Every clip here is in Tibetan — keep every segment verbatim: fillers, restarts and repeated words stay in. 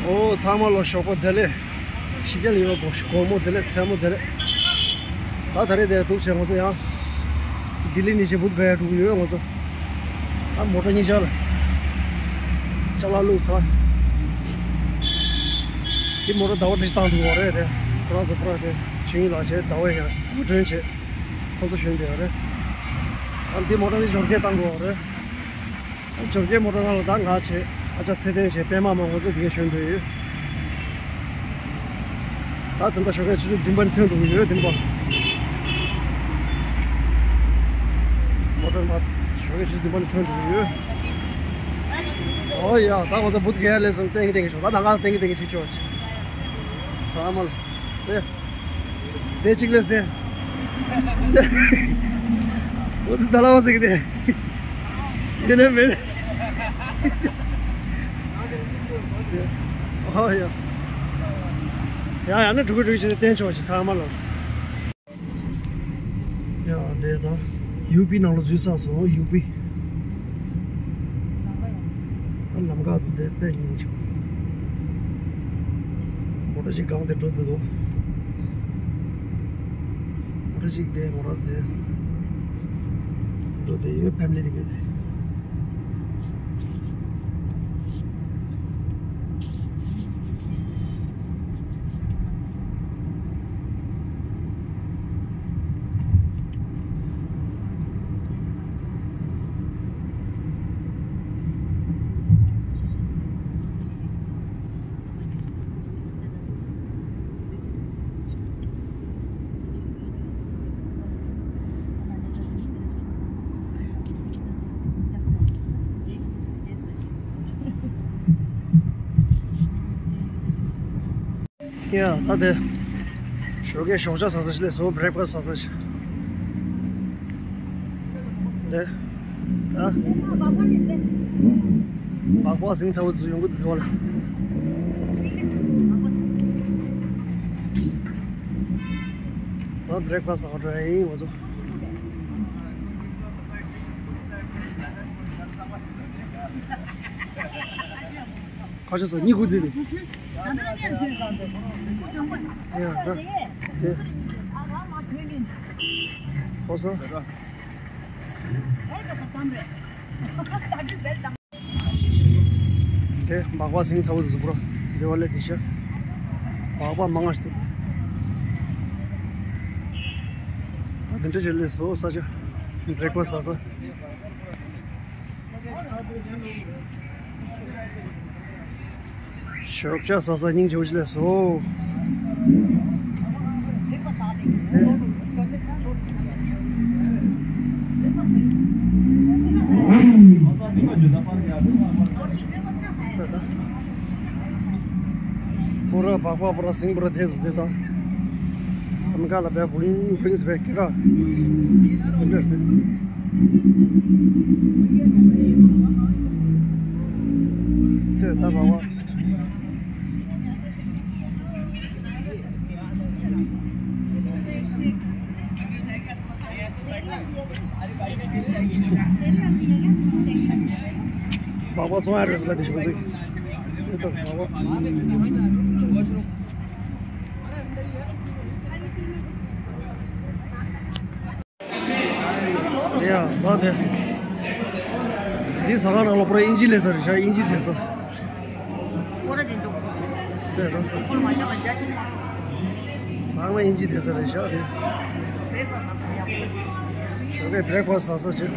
ཨོ་ཚང་མ་ལ་ཞོགས་པ་བདེ་ལེགས། ཕྱི་རྒྱལ་ཡོད་དགོང་དགོང་མོ་བདེ་ལེགས། མཚན་མོ་བདེ་ལེགས། ད་ད་རེས་དེ་འདུག་བྱས་ང་ཚོ་ཡང་ལྡི་ལི་ནས་བྱས་བུད་ག་ཡ་འགྲོ་གི་ཡོད། ང་ཚོ་ད་མོ་ཊ་གཉིས་ཆར་ལ་ཅ་ལག་བླུགས་ཚར། འདི་མོ་ཊ་ཟླ་བ་འདྲ་ཞིག་བཏང་འདུག་བ་རེད་དེ། ཁོ་རང་ཚོ་ཁོ་རང་དེ་ཆིངས་ཡིག་ལག་བྱས་ཟླ་བའི་ཡང་ཟླ་བ་སྒྲོན་བྱས་ཁོ་ཚོ་བཞོན་བསྡད་ཡོད་རེད། ཨ་འདི་མོ་ཊ་འདི་འབྱོར་སྐད་བཏང་དགོས་བ་རེད། འབྱོར་སྐད་མོ་ཊ་ནང་ལ་ད་ང་བྱས། ཨ་ཅག་ཚེ་བརྟན་བྱས། པད་མ་མ་ང་ཚོ་དེ་ག་བཞོན་འདོད་ཡོད། ད་དེ་འདྲ་ཞོགས་ཀས་ཆུ་ཚོད་བདུན་པ་ནས་ཐོན་འགྲོ་གི་ཡོད། བདུན་པ། མོ་ཊ་མ་ཞོགས་ཀས་ཆུ་ཚོད་བདུན་པ་ནས་ཐོན་འགྲོ་གི་ཡོད། ཨོ་ཡ། ད་ང་ཚོ་བུད་ག་ཡ་ལས་སོང་། ཏན་གི་ཏན་གི་ཤོག་ད་ང་ཏན་གི་ཏན་གི་ཞིག་ཆོག་ཚང་མ་ལ་ཨེ། དེ་གཅིག་ལས་དེ། འོ་ཙི་ད་ལ་བ་ཟེར་གི་དེ། དེ་ནས་མེད། ཨོ་ཡ། ཡ་ཡ་ན་འགྲོ་གི་འགྲོ་གི་བྱས་ཏེ་བསྟན་ཆོག་ཅིག་ཚང་མ་ལ། ཡ་དེ་ད་ཡུ་པི་ནང་ལ་འཛུལ་ཚར་སོང་། ཡུ་པི། ཨ་ལམ་ཁ་ཚོ་དེ་དཔེ་སྙིང་རྗེ། མོ་ཊ་ཞིག་སྒང་དེ་འགྲོ་བསྡད་འདུག་མོ་ཊ་ཞིག་དེ་མོ་ཊ་དེ་འགྲོ་བསྡད་ཡོད། ཕེ་མི་ལི་དེ་གས་དེ། ཡ་ད་དེ། ཞོགས་ཀས་ཞོགས་ཇ་ཟ་ས་ཞིག་ལས་སོ། བྷི་རེག་ཕ་སི་ཟ་ས་ཞིག་དེ། ད། སྦག་སྦག་ཟིང་ཚ་བོ་ཚོ་ཡོང་གི་འདུག་དེ་བ་ལ། ད་བྷི་རེག་ཕ་སི་ཟ་བ་འགྲོ་ཡ་ཡིན་ང་ཚོ། ཁ་ཤས་སོ་གཉིད་ཁུག་དེ་དེ། ཡ་ད་དེ། ཧོ་སོ། དེ་སྦག་སྦག་ཟིང་ཚ་བོ་འདུག་པོ་རོ། དེ་བ་ལས་དེ་ཤ། སྦག་སྦག་མང་ང་ཞིག་འདུག་ད་དེ་འདྲ་ཞིག་ལས་སོ་ས་ཆ། བྷི་རེག་ཕ་སི་ཟ་ས། ཞོགས་ཇ་ཟ་ས་སྙིང་རྗེ་པོ་ཞིག་ལས་སོ། དེ། ད་ད། པོ་ར་སྦག་སྦག་པོ་ར་ཟིང་པོ་ར་དེ་དེ་ད། ཨ་མི་ཀ་ལ་བས་བུང་བུང་སྦས་ཀི་ར། དེ་འདྲ་དེ། དེ་ད་སྦག་སྦག་སྦག་སྦག་བཙོང་ཡ་རེད་ཟེར་ལ་དེ་ཞུ་ཚིག་དེ་ད་སྦག་སྦག་ཡ་ད་དེ། འདི་ཟ་ཁང་ནང་ལ་པུ་ར་ཨིན་ཇི་ལས་ས་རེད་ཤག་ཨིན་ཇི་དེ་ས། པུ་ར་དེ་འདུག་དེ་ད། ཁོ་ལ་མ་བྱ་བ་རྒྱ་ཆེ་མ། ཚང་མ་ཨིན་ཇི་དེ་ས་རེད་ཤག་དེ། བྷི་རེག་ཕ་སི་ཟ་ས་ཡག་པོ། ཞོགས་པའི་བྷི་རེག་ཕ་སི་ཟ་ས་བྱེད།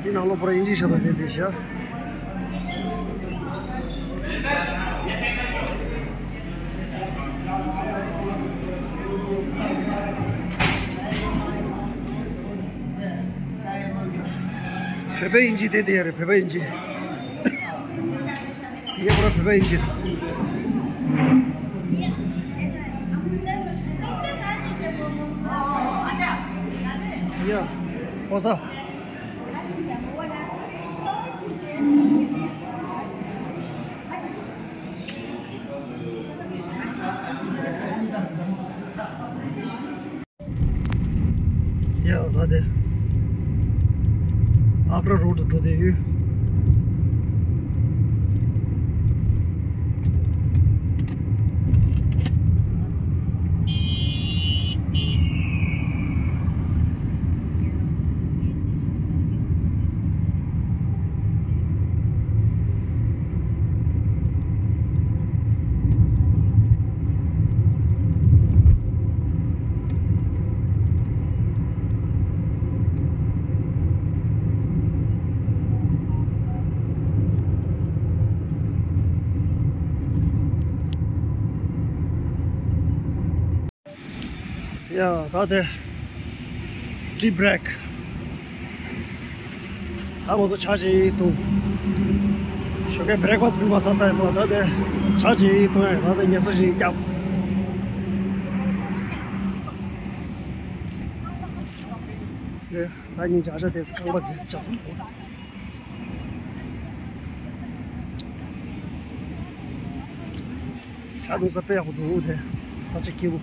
འདི་ནང་ལོགས་པུ་ར་ཨིན་ཇི་ཤ་སྟག་དེ་དེ་ཤག་བོད་པའི་ཨིན་ཇི་དེ་དེ་ཡ་རེད། བོད་པའི་ཨིན་ཇི། དེ་ཡ་པུ་ར་བོད་པའི་ཨིན་ཇི་རེད། ཡ། ཕོ་ས། ཡ་ད་དེ། ཨག་ར་རོ་ཌི་འགྲོ་བསྡད་ཡོད། ཡ། ད་དེ་ཏི་བྷི་རེག་ད་ང་ཚོ་ཇ་ཅིག་འཐུང་། ཞོགས་ཀའི་བྷི་རེག་ཕ་སི་ཕུད་མ་ཟ་ཚར་ཡིན་པ། ད་དེ་ཇ་ཅིག་འཐུང་ཡ། ད་དེ་ངལ་གསོ་ཞིག་བརྒྱབ། དེ་ད་ཉིན་ཇ་ཇ་དེ་རྐང་པ་དེ་ཆགས་སོང་། ཇ་འཐུང་ས་དཔེ་ཡག་པོ་འདུག་དེ་ས་ཆ་སྐྱིད་པོ།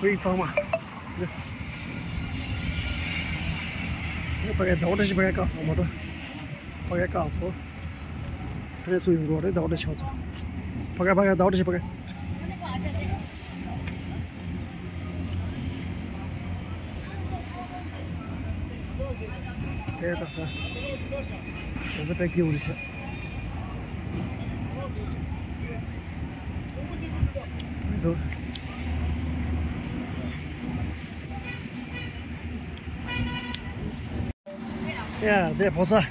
བོད་ཡིག་ཚང་མ། འདི། འདི་ཕ་གིར་ཟླ་བ་བཀྲ་ཤིས་ཕ་གིར་བཀག་སོང་མ་གཏོགས། ཕ་གིར་བཀག་སོང་། ཕ་གིར་སུ་ཡོང་གི་རེད། ཟླ་བ་བཀྲ་ཤིས་ཁོང་ཚོ། ཕ་གིར་ཕ་གིར་ཟླ་བ་བཀྲ་ཤིས་ཕ་གིར། དེ་ད་ས། དེ་ས་དཔེ་སྐྱིད་པོ་རེད་ཤག་འདུག་ཡ། དེ་ཕོ་ས།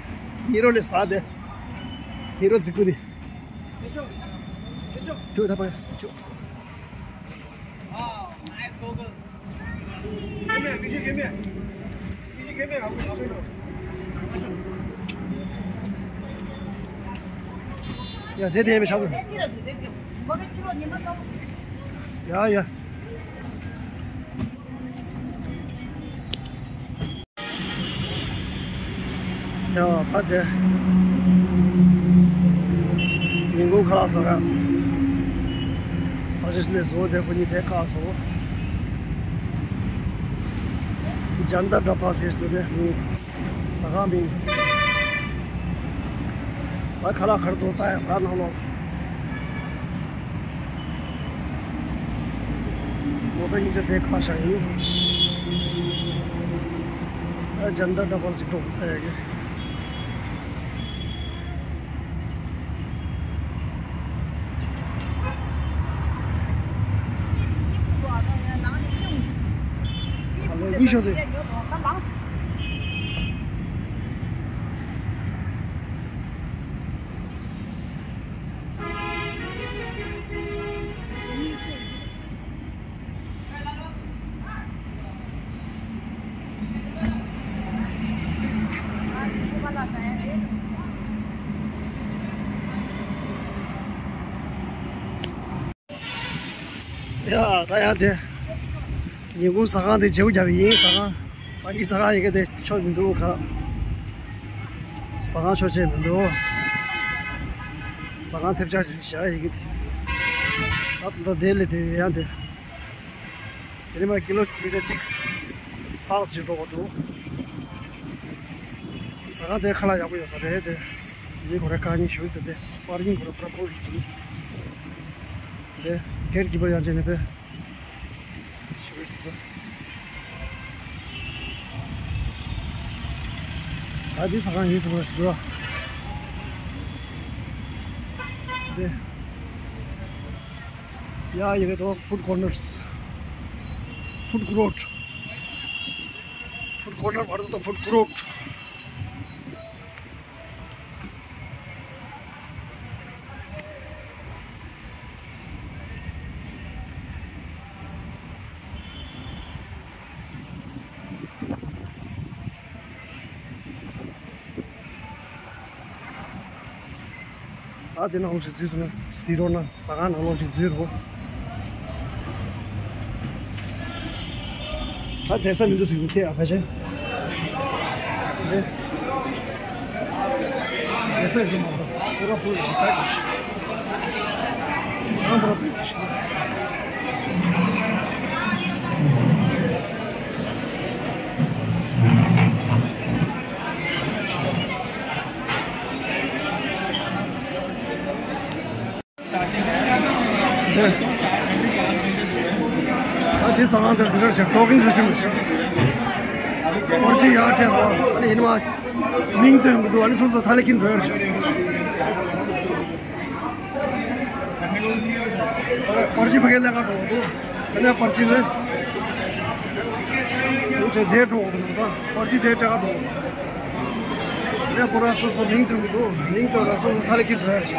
ཧི་རོ་ལས་ས་དེ། ཧི་རོ་རྫིག་པོ་དེ། ཅུ་ད་པ་ཅུ། ཡ། དེ་དེ་མི་ཆགས་འདུག་ཡ་ཡ། ཡ། ད་དེ་ཉིན་གུང་ཁ་ལག་ཟ་ག་ས་ཆ་སླེབས་སོང་། དེ་ཁོ་གཉིས་དེ་བཀག་སོང་། ཇན་ཏར་ཏ་པ་ཟེར་འདུག་དེ་ཟ་ཁང་མིང་། ད་ཁ་ལག་ག་རེ་འདུག་ལྟ་ཡ། ད་ནང་ལོགས། མོ་ཊ་གཉིས་ཆ་དེ་ཁ་ཤ་ཡིན། ཨ། ཇན་ཏར་ཏ་པ་ཅིག་འགྲོ་ཨེ་གི། ཨ་ལེ་ཡིན་ཤོག་དེ། ཡ། ད་ཡ་དེ། ཉིན་གུང་ཟ་ཁང་དེ་བརྗེ་པོ་བརྒྱབ་ཡིན། ཟ་ཁང་། ད་གི་ཟ་ཁང་ཡི་གེ་དེ་ཆོག་མི་འདུག་ག་ཟ་ཁང་ཆོག་ཆེ་མི་འདུག་ཟ་ཁང་ཐེབས་ཆག་ཞིག་བཞག་ཡི་གེ་དེ། ད་ད་དེ་ལས་དེ་ཡང་དེ། དེ་ནས་མར་ཀི་ལོ་མི་ཊར་གཅིག་ལྷག་ཅིག་འགྲོ་དགོས་འདུག་ཟ་ཁང་དེ་ཁ་ལག་ཡག་པོ་ཡོད་ས་རེད་དེ། མི་ཁོ་རེ་ཁ་ཉིན་ཞུ་དེ་དེ་པར་ཉིན་ཁོ་རེ་པར་ཁོ་རེ་གྱིས། དེ་སྒེར་གྱི་པར་ཡང་བྱས་ནས་པས་ཞུ་དེ། ད་དེ་ཟ་ཁང་ཡིན་ཟེར་བ་ཞིག་འདུག་དེ། ཡ་ཡི་གེ་དོ། ཕུཌ་ཀོར་ནར། ཕུཌ་ཀོ་རོཊ། ཕུཌ་ཀོར་ནར་བར་དུ་དང་ཕུཌ་ཀོ་རོཊ། ད་དེ་ནང་ལོགས་ཅིག་འཛུལ་སོང་ན་གཟིགས་རོགས་གནང་། ཟ་ཁང་ནང་ལོགས་ཅིག་འཛུལ་རོགས། ད་བསྡད་ས་མི་འདུག་ཟེར་གི་འདུག་སྟེ། ཨ་ཕ་ཆེ། ཨེ། བསྡད་ས་ཡོད་ས་མ་རེད། པུ་ར་པུ་ར་ཞིག་ད་གི་ཞིག་ཟ་ཁང་པུ་ར་པུ་ར་ཞིག་འདི། ད་འདི་ཟ་ཁང་འདིར་འདི་འདྲ་ཞིག་ཊོ་ཀིང་སི་སི་ཊེམ་ཞིག་པར་ཅིག་ཡར་སྤྲད་པ། ཨ་ནི་ཡིན་ནའང་མིང་སྟོན་གི་འདུག་ཨ་ནི་སོ་སོ་ཐ་ལེ་ཁྱིམ་འགྲོ་ཡར་ཞིག་པར་ཅིག་ཕ་གིར་ལས་ཀ་འགྲོ་གི་འདུག་ཨ་ནི་པར་ཅིག་ནི། འུ་ཚོ་དེ་འགྲོ་གི་འདུག་ས། པར་ཅིག་དེ་སྤྲད་ག་འགྲོ་གི་འདུག་ངས་ཁོ་རང་སོ་སོ་མིང་སྟོན་གྱི་འདུག་མིང་སྟོན་ལ་སོ་སོ་ཐ་ལེ་ཁྱེར་འགྲོ་ཡ་རེད་ཤག་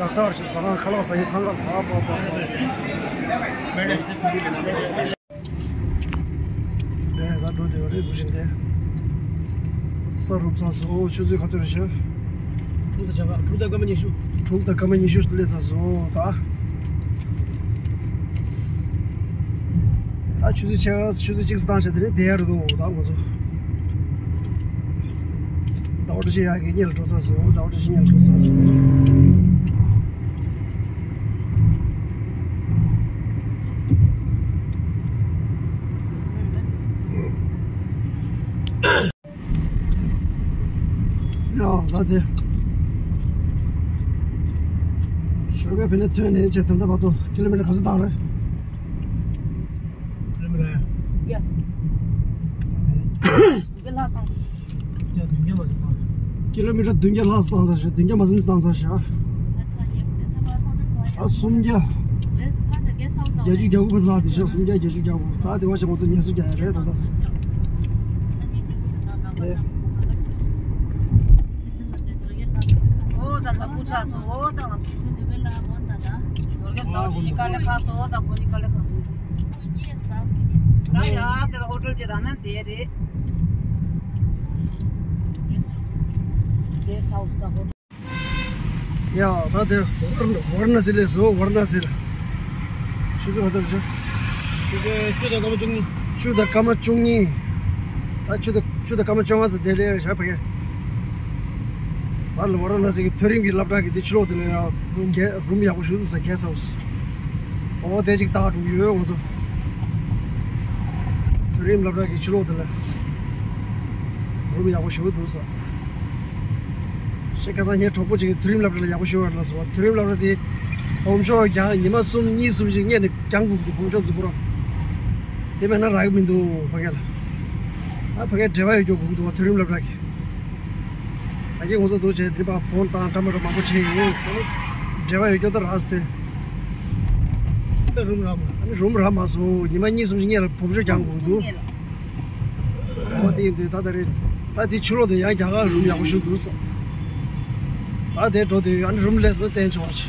ཏག་ཏག་ཞིག་ཟ་ཁང་ཁ་ལག་ཟ་མཁན་ཚང་མ་ལ་ཕ་ཕ་ཕ་ཕ། ནས་ད་འགྲོ་བདེ་བ་རེད་འདུག་བཞིན་ཏེ། ས་རུབ་ཚར་སོང་། ཆུ་ཚོད་ག་ཚོད་རེད་ཤག་དྲུག་དང་བརྒྱ་དྲུག་དང་སྐར་མ་ཉི་ཤུ། དྲུག་དང་སྐར་མ་ཉི་ཤུ་སླེབས་ཚར་སོང་ད། ད་ཆུ་ཚོད་ཕྱེད་ཀ་ཆུ་ཚོད་གཅིག་ཙམ་བཏང་བྱས་དེ་ནས་བསྡད་ཡ་རེད་འདུག་ད་ང་ཚོ། ཟླ་བ་བཀྲ་ཤིས་ཡག་གི་གཉེར་འགྲོ་ཚར་སོང་། ཟླ་བ་བཀྲ་ཤིས་གཉེར་འགྲོ་ཚར་སོང་། ཡ་ད་དེ། ཞོགས་ཀས་ཕ་ནས་ཐོན་ནས་བྱས་ད་ལྟ་བར་དུ་ཀི་ལོ་མི་ཊར་ག་ཚོད་བཏང་རེད། ཀི་ལོ་མི་ཊར། ཡ། འདི་ལ་བཏང་། ཡ་བདུན་བརྒྱ་མ་ཟིན་བཏང་། ཀི་ལོ་མི་ཊར་བདུན་བརྒྱ་ལྷག་ཙམ་བཏང་ཚར་ཤག་བདུན་བརྒྱ་མ་ཟིན་བཏང་ཚར་ཤག་ཨ་སུམ་བརྒྱ། བརྒྱད་ཅུ་གྱ་དགུ་བ་ལྷག་དེ་ཤག་སུམ་བརྒྱ་བརྒྱད་ཅུ་གྱ་དགུ། ད་དེ་བ་ཞིག་ང་ཚོ་ཉལ་གསོ་རྒྱག་ཡ་རེད་ད་ལྟ། ཨོ་ད་ལ་ཕུག་ཆགས་སོང་། ཨོ་ད་ང་ཚོ་ནོར་གྱི་ནོར་གྱི་དཀའ་ལས་ཁག་སོང་། ཨོ་ད་ཁོ་གཉིས་དཀའ་ལས་ཁག་སོང་། ད་ཡ་དེ་ལ་ཧོ་ཊེལ་གྱི་རང་ན་དེ་རེད། དེ་སའུ་སི་ད་ཧོ་ཊེལ། ཡ་ད་དེ་ཝར་ཝར་ན་སི་ལས་སོ། ཝར་ན་སི་ལ་ཆུ་ཚོད་ག་ཚོད་རེད་ཤག་ཆུ་ཚོད་བཅུ་དང་སྐར་མ་བཅུ་གཉིས། བཅུ་དང་སྐར་མ་བཅུ་གཉིས། ད་ཆུ་ཚོད་བཅུ་དང་སྐར་མ་བཅོ་ལྔ་ཙམ་དེ་ལས་རེད་ཤག་ཕ་གི། ད་ལ་ཝར་ན་སི་གི་མཐོ་རིམ་གྱི་སློབ་གྲྭ་གི་དེ་ཕྱི་ལོགས་དེ་ལ་ཡང་རུམ་ཡག་པོ་ཞིག་འདུག་ས། གེ་སི་ཧའུ་སི། ཨོ་དེ་ཅིག་བཏགས་འགྲོ་གི་ཡོད་ང་ཚོ། མཐོ་རིམ་སློབ་གྲྭ་གི་ཕྱི་ལོགས་དེ་ལ་རུམ་ཡག་པོ་ཞིག་འདུག་ས། ཤེས་ཁ་སང་ངའི་གྲོགས་པོ་ཅིག་གིས་མཐོ་རིམ་སློབ་གྲྭ་ལ་ཡག་པོ་ཞིག་ཡོད་རེད་ལབ་སོང་། མཐོ་རིམ་སློབ་གྲྭ་དེ་བུམ་ཤོག་རྒྱག་ཉི་མ་གསུམ་གཉིས་གསུམ་ཞིག་སྔོན་ནས་རྒྱག་དགོས་ཀྱི་འདུག་བུམ་ཤོག་རྫིག་པོ་རང་། དེ་མེད་ན་རག་གི་མི་འདུག་ཕ་གི་ལ། ཨ་ཕ་གིར་འབྲེལ་བ་ཡོད་རྒྱུ་དགོས་ཀྱི་འདུག་མཐོ་རིམ་སློབ་གྲྭ་གི། ད་གིན་ང་ཚོ་འདུག་བྱས་དེ་པ་བོན་དང་འདྲ་མི་འདྲ་མང་པོ་བྱས་ཡོད། འབྲེལ་བ་ཡོད་རྒྱུ་ད་རག་སྟེ། རུམ་རག་མ་སོང་། ཨ་ནི་རུམ་རག་མ་སོང་། ཉི་མ་གཉིས་གསུམ་ཞིག་སྔོན་ལ་བུམ་ཤོག་རྒྱག་དགོས་ཀྱི་འདུག་འོ་དེ་ཡིན་དུས་ད་ད་རེད། ད་དེ་ཕྱི་ལོགས་དེ་ཡང་རྒྱ་གར་རུམ་ཡག་པོ་ཞིག་འདུག་ས། ད་དེ་འགྲོ་དུས་ཨ་ནི་རུམ་ལས་སུ་བསྟན་ཆོག་ཅིག་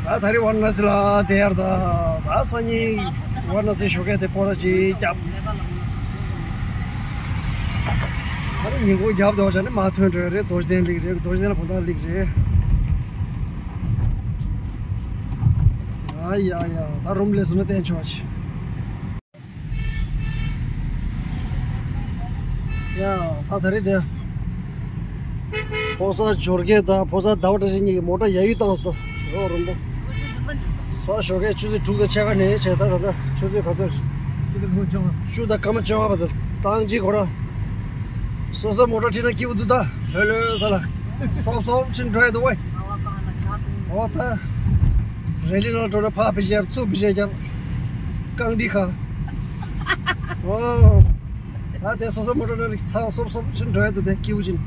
ད་ད་རེས་ཝར་ན་སི་ལ་དེ་ཡར་ད་ད་སང་ཉིན་ཝར་ན་སི་ཞོགས་ཀས་དེ་སྐོར་ར་ཅིག་རྒྱབ། ཨ་ནི་ཉིན་གུང་རྒྱབ་འདུག་བྱས་ནས་མར་ཐོན་འགྲོ་ཡ་རེད། རྡོ་རྗེ་གདན་སླེབས་རེད། རྡོ་རྗེ་གདན་ལ་དགོང་དག་སླེབས་རེད། ཡ་ཡ་ཡ། ད་རུམ་ལས་སུ་ན་བསྟན་ཆོག་ཅིག་ཡ། ད་ད་རེས་དེ་ཕོ་གསར་འབྱོར་སྐད་དང་ཕོ་གསར་ཟླ་བ་བཀྲ་ཤིས་གཉིས་ཀྱིས་མོ་ཊ་ཡ་ཡུལ་བཏང་སོང་། ཡོ་རུམ་པ། ས་ཞོགས་ཀས་ཆུ་ཚོད་དྲུག་དང་ཕྱེད་ཀ་ནས་བྱས་ད་ད་ལྟ་ཆུ་ཚོད་ག་ཚོད་རེད། ཆུ་ཚོད་བཅོ་ལྔ། བཅུ་དང་སྐར་མ་བཅོ་ལྔ་བར་དུ་བཏང་ཅིག་ཁོ་ར། སོ་སོ་མོ་ཊ་ཁྲིད་ན་སྐྱིད་པོ་འདུག་ད་ལྷོད་ལྷོད་ས་ལ་སོབ་སོབ་ཕྱིན་འགྲོ་ཡ་འདུག་ཝེ། འོ་ད། རེ་ལི་ནང་འགྲོ་ན་ཕར་བི་ཇེ་ཚུར་བི་ཇེ་རྒྱབ། རྐང་ཁྲི་ཁ། ཨོ། ད་དེ་སོ་སོ་མོ་ཊ་ནང་ཚང་སོབ་སོབ་ཕྱིན་འགྲོ་ཡ་འདུག་དེ་སྐྱིད་པོ་ཕྱིན།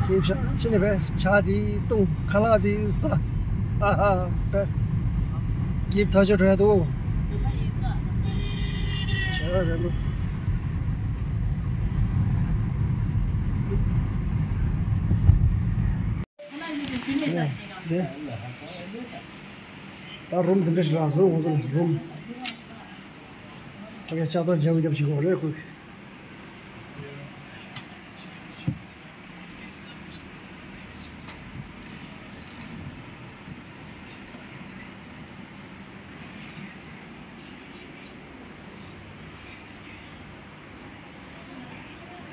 སྐྱིད་ཤག་ཕྱིན་ནས་བས་ཇ་དེ་བཏུང་ཁ་ལག་དེ་ཟ། ཨ་ཧ་བས། སྐྱིད་ཐག་ཆོད་འགྲོ་ཡ་འདུག་ཇ་རེད་ལོ། ད་རུམ་དེ་འདྲ་ཞིག་རག་སོང་། ང་ཚོ་ལ་རུམ། ད་ག་ལྕགས་ཐག་འཇམ་འཇམ་ཞིག་དགོས་རེད་ཁོས།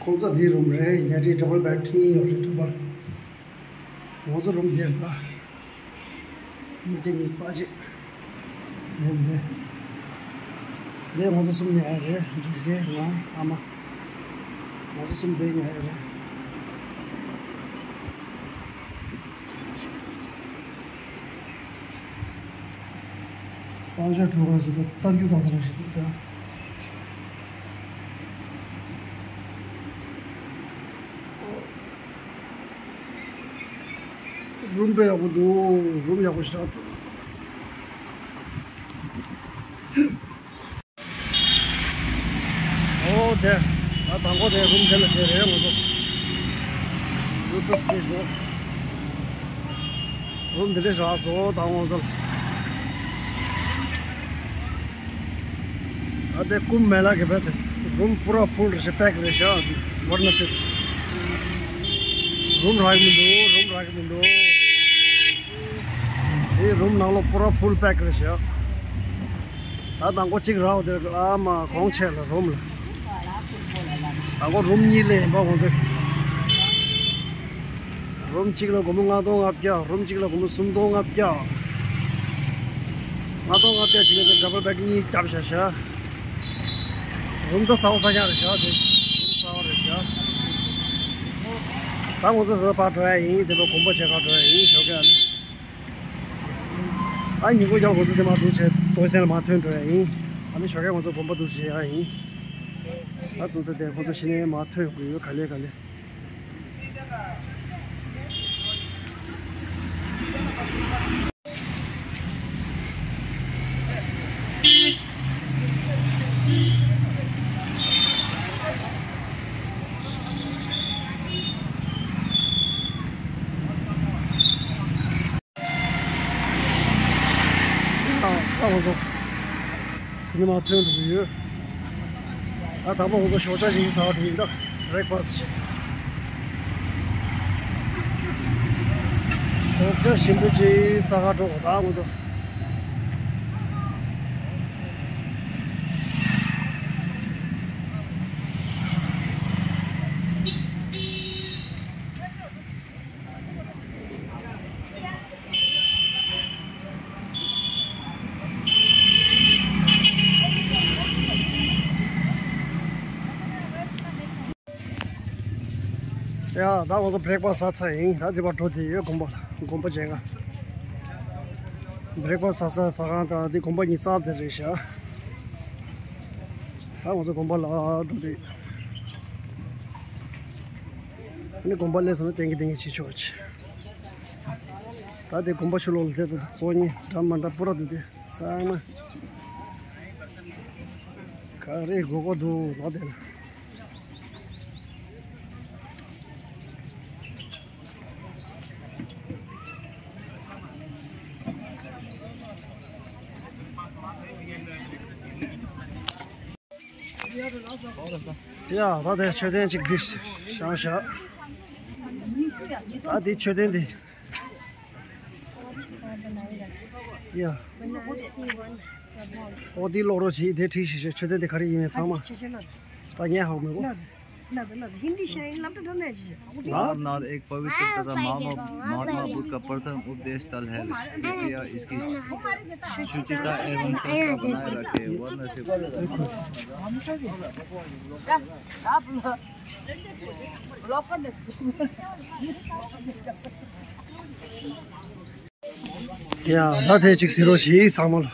ཁོང་ཚོ་འདིའི་རུམ་རེད། ཉལ་ཁྲི་ཌབ་བལ་བེཌ་གཉིས་ཡོད་རེད། ཌབ་བལ། ང་ཚོ་རུམ་འདིར་ད། མི་སྐྱ་གཉིས་རྩ་ཆེ། རུམ་འདི། འདི་ང་ཚོ་གསུམ་ཉལ་ཡ་རེད། འཇུ་སྐལ་ང་ཨ་མ། ང་ཚོ་གསུམ་འདིར་ཉལ་ཡ་རེད། གསང་སྤྱོད་ཁྲུས་ཁང་ཞིག་ཏུ་རྟ་རྒྱུག་བཏང་ས་རང་ཞིག་འདུག་ད། རུམ་དཔེ་ཡག་པོ་འདུག་རུམ་ཡག་པོ་ཞིག་རག་འདུག་ཨོ་དེ། ད་དང་པོ་དེ་རུམ་དེ་ལ་དེ་རེད་ང་ཚོ། ཡུ་ཊུབ་སི་ཟོ། རུམ་དེ་འདྲ་རག་སོང་ད་ང་ཚོ། ཨ་དེ་ཀུམ་མེ་ལ་གི་བེ་དེ། རུམ་པུ་ར་ཕུལ་རེད་ཤག་པེག་རེད་ཤག་ཝར་ན་སི། རུམ་རག་གི་མི་འདུག་རུམ་རག་གི་མི་འདུག་དེ་རུམ་ནང་ལོགས་པུ་ར་ཕུལ་པེག་རེད་ཤག་ད་དང་པོ་གཅིག་རག་དེ་ཨ་མ་གོང་ཆེ་ལ་རུམ་ལ། དང་པོ་རུམ་གཉིས་ལས་ཡིན་པ་ང་ཚོ། རུམ་གཅིག་ལ་སྒོར་མོ་ལྔ་སྟོང་ལྔ་བརྒྱ། རུམ་གཅིག་ལ་སྒོར་མོ་སུམ་སྟོང་ལྔ་བརྒྱ། ལྔ་སྟོང་ལྔ་བརྒྱ་བྱས་ནས་ཌབ་བལ་བེད་གཉིས་བརྒྱབ་བཞག་ཤག་རུམ་ད་གསར་པ་གསར་རྐྱང་རེད་ཤག་དེ་རུམ་གསར་པ་རེད་ཤག་ད་ང་ཚོ་རི་ལ་ཕར་འགྲོ་ཡ་ཡིན། དེ་ལ་དགོན་པ་མཇལ་ཁ་འགྲོ་ཡ་ཡིན་ཞོགས་ཀས་ཨ་ནི། ཨ་ཉིན་གུང་ཡང་ང་ཚོ་དེ་མར་འདུག་བྱས་ཏོག་ཙམ་ལ་མར་ཐོན་འགྲོ་ཡ་ཡིན། ཨ་ནི་ཞོགས་ཀས་ང་ཚོ་དགོན་པ་འདུག་བྱེད་ཡ་ཡིན། ད་དུང་ད་དེ་ཁོ་ཚོ་ཕྱི་ནས་མར་ཐོན་དགོས་ཡོད་ག་ལེ་ག་ལེ། ད་ང་ཚོ་ཉི་མ་ཐོན་འགྲོ་གི་ཡོད། ད་དང་པོ་ང་ཚོ་ཞོགས་ཇ་ཞིག་ཟ་བ་དེ་ཡིན་ད། བྷི་རེག་ཕ་སི་ཞོགས་ཇ་ཞིམ་པོ་ཅིག་ཟ་ག་འགྲོ་གོ་ད་ང་ཚོ། ཡ་ད་ང་ཚོ་བྷི་རེག་ཕ་སི་ཟ་ཚར་ཡིན། ད་འདི་པར་འགྲོ་བསྡད་ཡོད་དགོན་པ་ལ། དགོན་པ་མཇལ་ཁ། བྷི་རེག་ཕ་སི་ཟ་ས་ཟ་ཁང་དང་འདི་དགོན་པ་གཉིས་རྩ་དེ་རེད་ཤག་ད་ང་ཚོ་དགོན་པ་ལ་འགྲོ་བསྡད་ཡོད། ཨ་ནི་དགོན་པ་སླེབས་སོང་ན་ཏན་གི་ཏན་གི་བྱེད་ཆོག་ཅིག་ད་དེ་དགོན་པ་ཕྱི་ལོགས་ལ་སླེབས་སོང་། ཚོགས་གཉིས་འདྲ་མ་འདྲ་པུ་ར་འདུག་སྟེ་ཚང་མ་ག་རེ་དགོས་མཁོ་འདུག་ལོག་དེ་ལ། ཡ་ད་དེ་མཆོད་རྟེན་གཅིག་འདི་བཞེངས་བཞག་ད་འདི་མཆོད་རྟེན་འདི། ཡ། ཨོ་འདི་ཀློག་རོགས་བྱེད། དེ་བྲིས་ཤིག་ཤིག་མཆོད་རྟེན་འདི་ག་རེ་ཡིན་མིན་ཚང་མ། ད་ངས་ཧ་གོ་མི་གོ། हिंदी शायरी लफ्ट ढूंढना चाहिए। सारनाथ एक पवित्र तथा महामा-, महात्मा बुद्ध का प्रथम उपदेश स्थल है। यह इसकी शुचिता एवं संस्था बनाए रखे, वरना से ཡ་ད་དེ་གཅིག་གཟིགས་རོགས་བྱེད་ཚང་མ་ལ།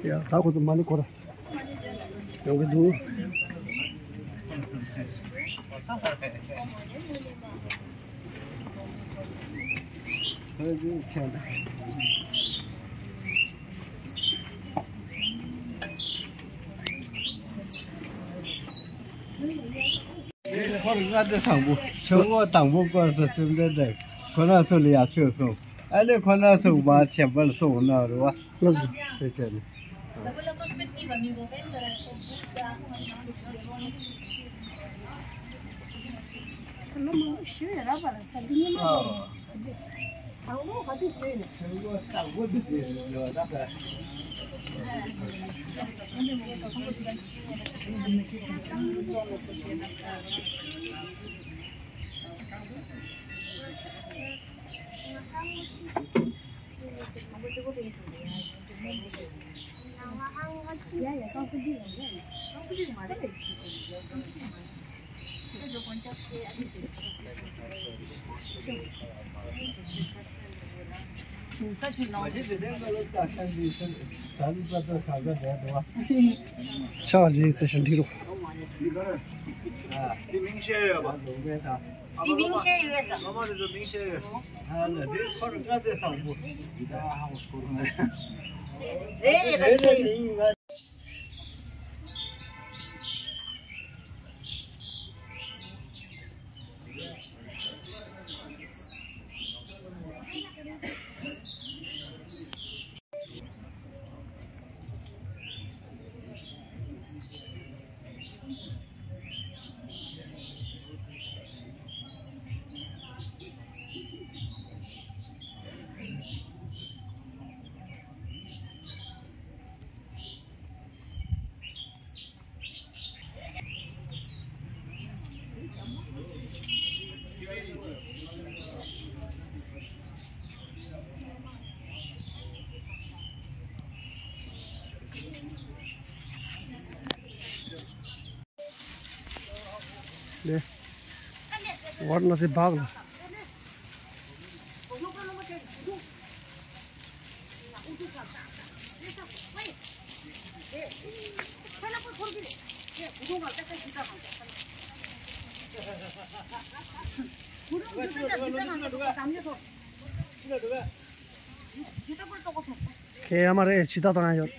ཡ་ད་ཁོ་ཚོ་མ་ཎི་བསྐོར་ཡོང་གི་འདུག་ཁོ་རང་ང་དེ་དང་པོ་ཆུ་བོ་དང་པོ་བསྐོར་ས་ཚུལ་འདྲ་འདྲ་ཁོ་རང་ཚོ་ལ་ཡར་ཆོད་སོང་། ཨ་ནི་ཁོ་ན་ཚོ་མ་ཆེན་པར་སོང་ན་རུ་བ། ལགས་སོ། དེ་ཆ་ནི། ཕྱག་རྗེས་ཚེ་ཞིང་འདི་རུ། དེ་མིང་ཤེས་ཡོད་པ། དེ་མིང་ཤེས་ཡོད་ས། ཨ་ལ་དེ་ཁོར་ང་ཚེ་བཟང་པོ། རེད་རེད་ད་ཤེས་ཡོད། ले, वाराणसी भाग ला। ཁྱེད་ཡ་མ་རེད་ཇི་ལྟ་བཏང་ཡོད།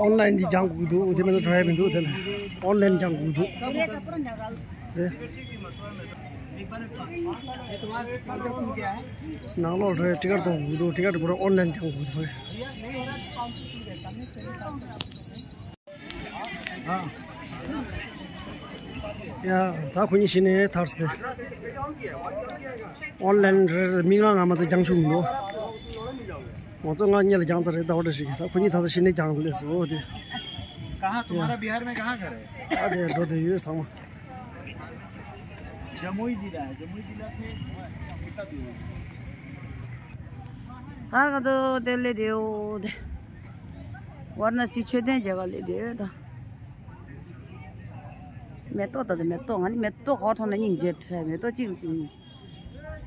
ཨོན་ལན་འདི་སྦྱང་དགོས་འདུག་དེ་མིན་ན་འགྲོ་ཡ་མི་འདུག་དེ་ལ་ཨོན་ལན་སྦྱང་དགོས་འདུག་དེ། ནང་ལོགས་འགྲོ་ཡ་ཊི་ཀེ་ཊི་གཏོང་དགོས་འདུག་ཊི་ཀེ་ཊི་པུ་ར་ཨོན་ལན་སྦྱང་དགོས་འདུག་ཡ། ད་ཁོ་གཉིས་གཞི་ནས་ཐར་སོང་། ཨོན་ལན་རེད། མི་ལྔ་ལྔ་མ་གཏོགས་སྦྱང་བཅུག་མི་འདུག་ང་ཚོ་ལྔ་གཉིས་ལ་སྦྱངས་ཚར་རེད། ཟླ་བ་འདྲ་ཞིག་གིས་ད་ཁོ་གཉིས་ད་ལྟ་གཞི་ནས་སྦྱངས་སླེབས་སོང་དེ། कहाँ तुम्हारा बिहार में कहाँ घर है? ཨ་དེ་འགྲོ་བསྡད་ཡོད་ཚང་མ། जमुई जिला है, जमुई जिला से कितना दूर है? ད་ང་ཚོ་དེ་སླེབས་བསྡད་ཡོད་དེ། ཝཱ་ར་ཎ་སི་མཆོད་རྟེན་མཇལ་ག་སླེབས་བསྡད་ཡོད་ད། མེ་ཏོག་ད་དེ་མེ་ཏོག་ང་ནི་མེ་ཏོག་ག་པར་མཐོང་ན་སྙིང་རྗེ་ཁྲལ། མེ་ཏོག་གཅིག་ལ་གཅིག་སྙིང་རྗེ།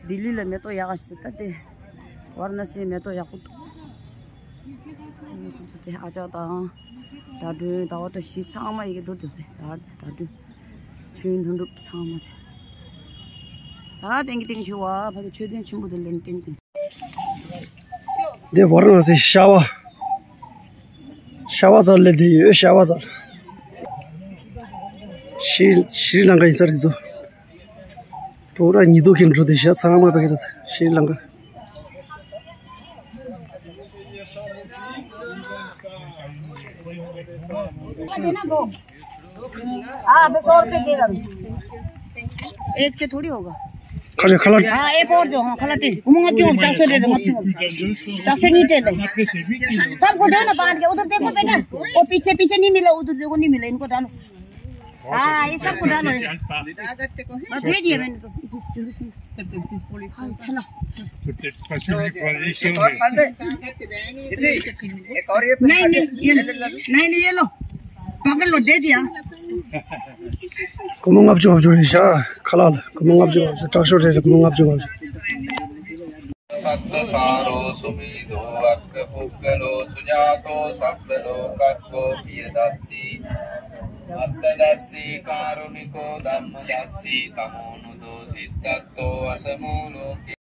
ལྡི་ལི་ལ་མེ་ཏོག་ཡག་ག་ཞིག་ད་དེ། ཝཱ་ར་ཎ་སི་མེ་ཏོག་ཡག་པོ་འདུག་ཁོང་ཚོ་དེ་ཨ་ཅག་དང་། ཟླ་སྒྲོན་ཟླ་བ་བཀྲ་ཤིས་ཚང་མ་ཡི་གེ་འདུག་དེ་ཟེར། ཟླ་སྒྲོན། ཆོས་དོན་གྲུབ་ཚང་མ་དེ། ད་ཏིང་ཏིང་ཆུ་བ་ཕ་གི་མཆོད་རྟེན་ཆེན་པོ་དེ་ལ་ཏིང་ཏིང་། འདི་ཝཱ་ར་ཎ་སི་ཤ་བ། ཤ་བ་ཙལ་ལས་དེ་ཡོད་ཤ་བ་ཙལ། ཤྲི་ཤྲི་ལང་ཀ་ཡིན་ས་རེད་ཚོ། པུ་ར་ཉི་གདུགས་ཀྱི་འགྲོ་དེ་ཤ་ཚང་མ་པ་གི་ད་ཤྲི་ལང་ཀ། हाँ, अभी सौ रुपए दे रहा हूँ। एक से थोड़ी होगा। खा ले, खा ले। हाँ, एक और दो, हाँ, खा लेते। घूमो, आप जो, चार सौ दे दो, आप जो। चार सौ नहीं दे दो। सबको दो ना, बांट के। उधर देखो बेटा, वो पीछे, पीछे नहीं मिला, उधर देखो, नहीं मिला, इनको डालो। हाँ, ये सबको डालो। हाँ, दे दिया मैंने तो। हाँ, चलो। तो पशु की position है। नहीं, नहीं, ये लो। नहीं, नहीं, ये लो। पकड़ लो, दे दिया। སྒོར་མོ་ལྔ་བཅུ་ལྔ་བཅུ་རེད་ཤག་ཁ་ལག་ལ་སྒོར་མོ་ལྔ་བཅུ་ལྔ་བཅུ། དྲག་ཤོས་རེད། སྒོར་མོ་ལྔ་བཅུ་ལྔ་བཅུ། सत्त्वसारो सुमेधो अट्टपुद्गलो सुजातो सब्बलोकज्ञो प्रियदर्शी भक्तदर्शी कारुणिको धर्मदर्शी तमोनुदो सिद्धत्तो असमो लोके।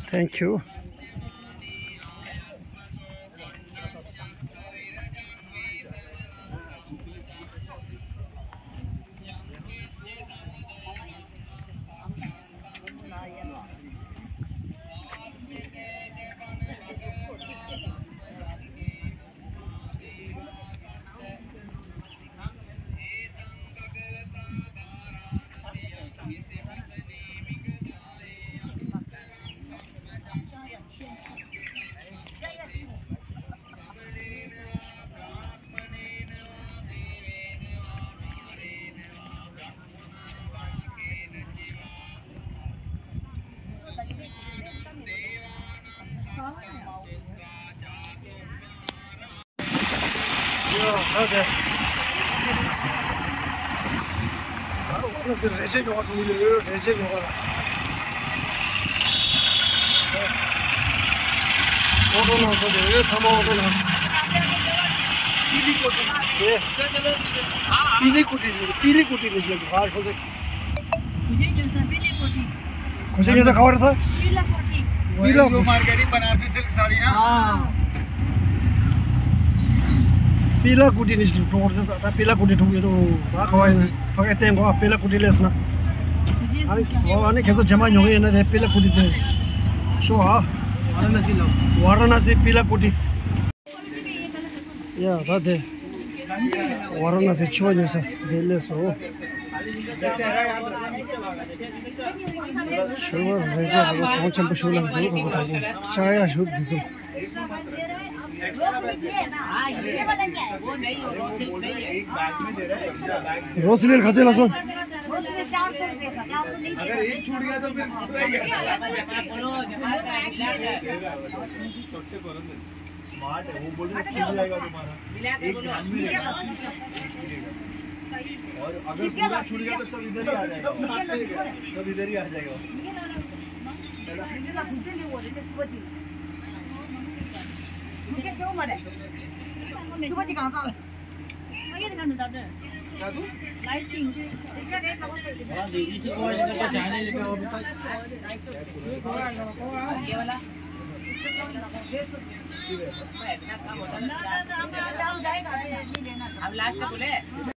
Thank you. ཡ། ད་དེ། ཨ་ཁོ་ཟེར་རེ་ཆེ་ཉོ་བ་འགྲོ་གི་ཡོད། རེ་ཆེ་ཉོ་བ་ལ། ཨོ་ཏོ་ནང་ཚོ་དེ་ཚང་མ་ཨོ་ཏོ་ནང་། དེ། པི་ལི་ཀུ་ཏི་ནི་པི་ལི་ཀུ་ཏི་ནི་ཞེས་པ་ཁོ་ཚོ། मुझे जो सा पीली कोठी। खुशी के साथ खबर सर। पीला कोठी। पीला वही जो कोठी। मार्केट में बनारसी सिल्क साड़ी ना। हाँ। पीला कोठी निश्चित टोर से साथ पीला कोठी ठुक ये तो। हाँ, खवाई से। फगे तेंगो पीला कोठी लेस ना। मुझे हाँ, क्या? वो आने कैसे जमा नहीं होंगे ना, पीला कोठी दे। शो हाँ। वाराणसी लो। वाराणसी पीला कोठी। ཡ། ད་དེ་ཝཱ་ར་ཎ་སི་ཕྱུ་པ་ཉོ་ས་དེ་སླེབས་སོང་། ཕྱུ་པ་རེ་ཅག་ཧ་གོ་གོང་ཆེན་པོ་ཞུ་ལ་འདུག་ཁོང་ཚོ་དང་པོ་ཆག་ཡ་ཞུ་འདི་ཚོ། रोज मिल खाते लासो। अगर एक छूट गया तो फिर स्मार्ट है, वो बोल रहे छूट जाएगा तुम्हारा। एक ध्यान में रहेगा। और अगर पूरा छूट गया तो सब इधर ही आ जाएगा। सब इधर ही आ जाएगा। अब लास्ट बोले।